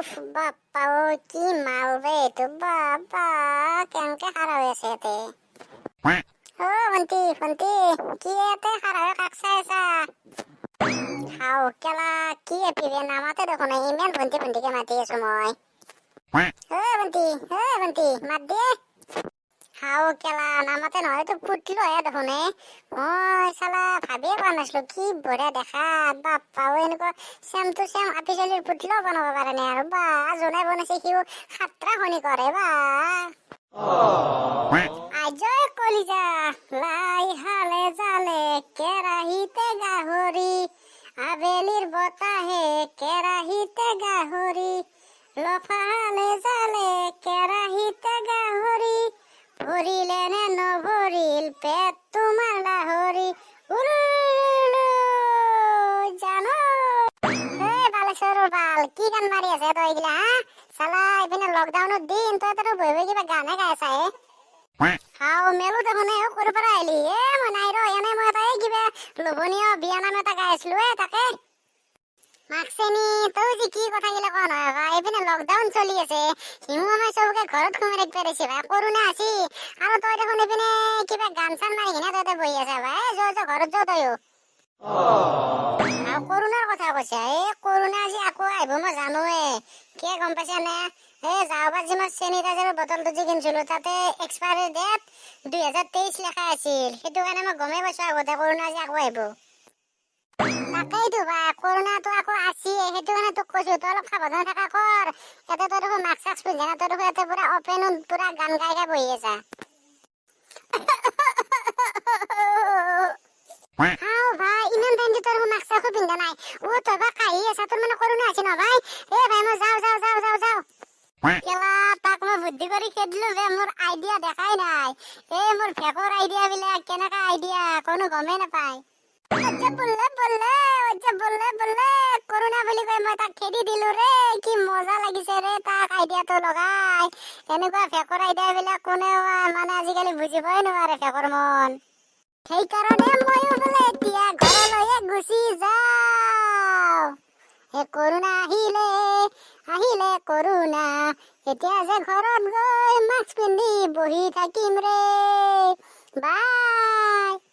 উফ, বাপ্পা ঐ, কি মাল বে এইটো! বাবা, কেনেকে খাৰা হৈ আছে ইয়াতে! অ ভণ্টি, ভণ্টি, কি ইয়াতে খাৰা হৈ কাক চাই আছা? হাও কেলা, কি এপিবে, নামাতে দেখোন। ইমান ভণ্টি ভণ্টিকে মাতি আছো মই। ঐ ভণ্টি, ঐ ভণ্টি, মাত দিয়ে। হাও কেলা, নামাতে নহয়। এইটো পুতলোহে দেখোন এ। মই চালা ভাবিয়ে পোৱা নাছিলো। কি বঢ়িয়া দেখাত, বাপ্পা ঐ! এনেকুৱা চেম টু চেম আপি ছোৱালীৰ পুতলাও বনাব পাৰে নে আৰু? বা, যোনে বনাইছে সিও সাতটা শনি কৰে বা। আজয় কলিজা, লাই হালে জালে কেৰাহীতে গাহৰি, আবেলিৰ বতাহে কেৰাহীতে গাহৰি, লফালে জালে কেৰাহীতে গাহৰি, ভৰিলে নে নভৰিল পেট তোমাৰ লাহৰি? উলুলু, জানো। এই বালেশ্বৰৰ বাল, কি গান মাৰি আছে তই এইগিলা, হা? চালা এইপিনে লকডাউনৰ দিন, তই তাতে বহি বহি কিবা গানহে গাই আছা হে। হাও মেলো দেখোন এ, ক'ৰ পৰা আহিলি? এ মই নাই ৰ, এনে মই এটা এই কিবা লোভনীয় বিয়া নাম এটা গাই আছিলো এ তাকে। মাকচেনি, তই যে কি কথা গিলা কোৱা নহয় ভাই। এইপিনে লকডাউন চলি আছে, হিমু মামাই চবকে ঘৰত সোমাই ৰাখিব দিছে ভাই, কৰোণা আছি, আৰু তই দেখোন এইপিনে কিবা গান চান মাৰি কিনে তই বহি আছা ভাই। যোৱা যোৱা, ঘৰত যোৱা তইও। আৰু কৰোণাৰ কথা কৈছে। এই কৰোণা আজি আকৌ আহিব মই জানোৱে। কিয় গম পাইছা নে? এই যোৱাবাৰ যে মই চেনিটাইজাৰৰ বটলটো যে কিনিছিলো, তাতে এক্সপায়াৰী ডেট 2023 লেখা আছিল। সেইটো কাৰণে মই গমেই পাইছো আগতে কৰোণা আজি আকৌ আহিব। তাকেইতো ভাই, কৰোণাটো আকৌ আছিয়ে। সেইটো কাৰণে তোক কৈছো, তই অলপ সাৱধান থকা কৰ। ইয়াতে তই দেখোন মাস্ক চাস্ক পিন্ধা নাই, তই দেখোন ইয়াতে পুৰা অপেনত পুৰা গান গাই গাই বহি আছা। হাও ভাই, ইমান টাইম যে তই দেখোন মাস্ক চাস্কো পিন্ধা নাই। অ তই বা কাহি আছা, তোৰ মানে কৰোণা আছে ন ভাই? এ ভাই, মই যাওঁ যাওঁ যাওঁ যাওঁ যাওঁ। কেলা, তাক মই বুদ্ধি কৰি খেদিলো বে। মোৰ আইডিয়া দেখাই নাই। এই মোৰ ফেকৰ আইডিয়া বিলাক কেনেকা আইডিয়া, কোনো গমেই নাপায়। অজ্জা বললে বললে, অজ্জা বললে বললে, কৰোণা বুলি কৈ মই তাক খেদি দিলো ৰে। কি মজা লাগিছে ৰে তাক আইডিয়াটো লগাই। এনেকুৱা ফেকৰ আইডিয়া বিলাক কোনেও মানে আজিকালি বুজিবই নোৱাৰে ফেকৰ মন। সেইকাৰণে ময়ো বোলে এতিয়া ঘৰলৈয়ে গুচি যাওঁ। হে কৰোণা আহিলে, আহিলে কৰোণা, এতিয়া যে ঘৰত গৈ মাস্ক পিন্ধি বহি থাকিম ৰে। বাই।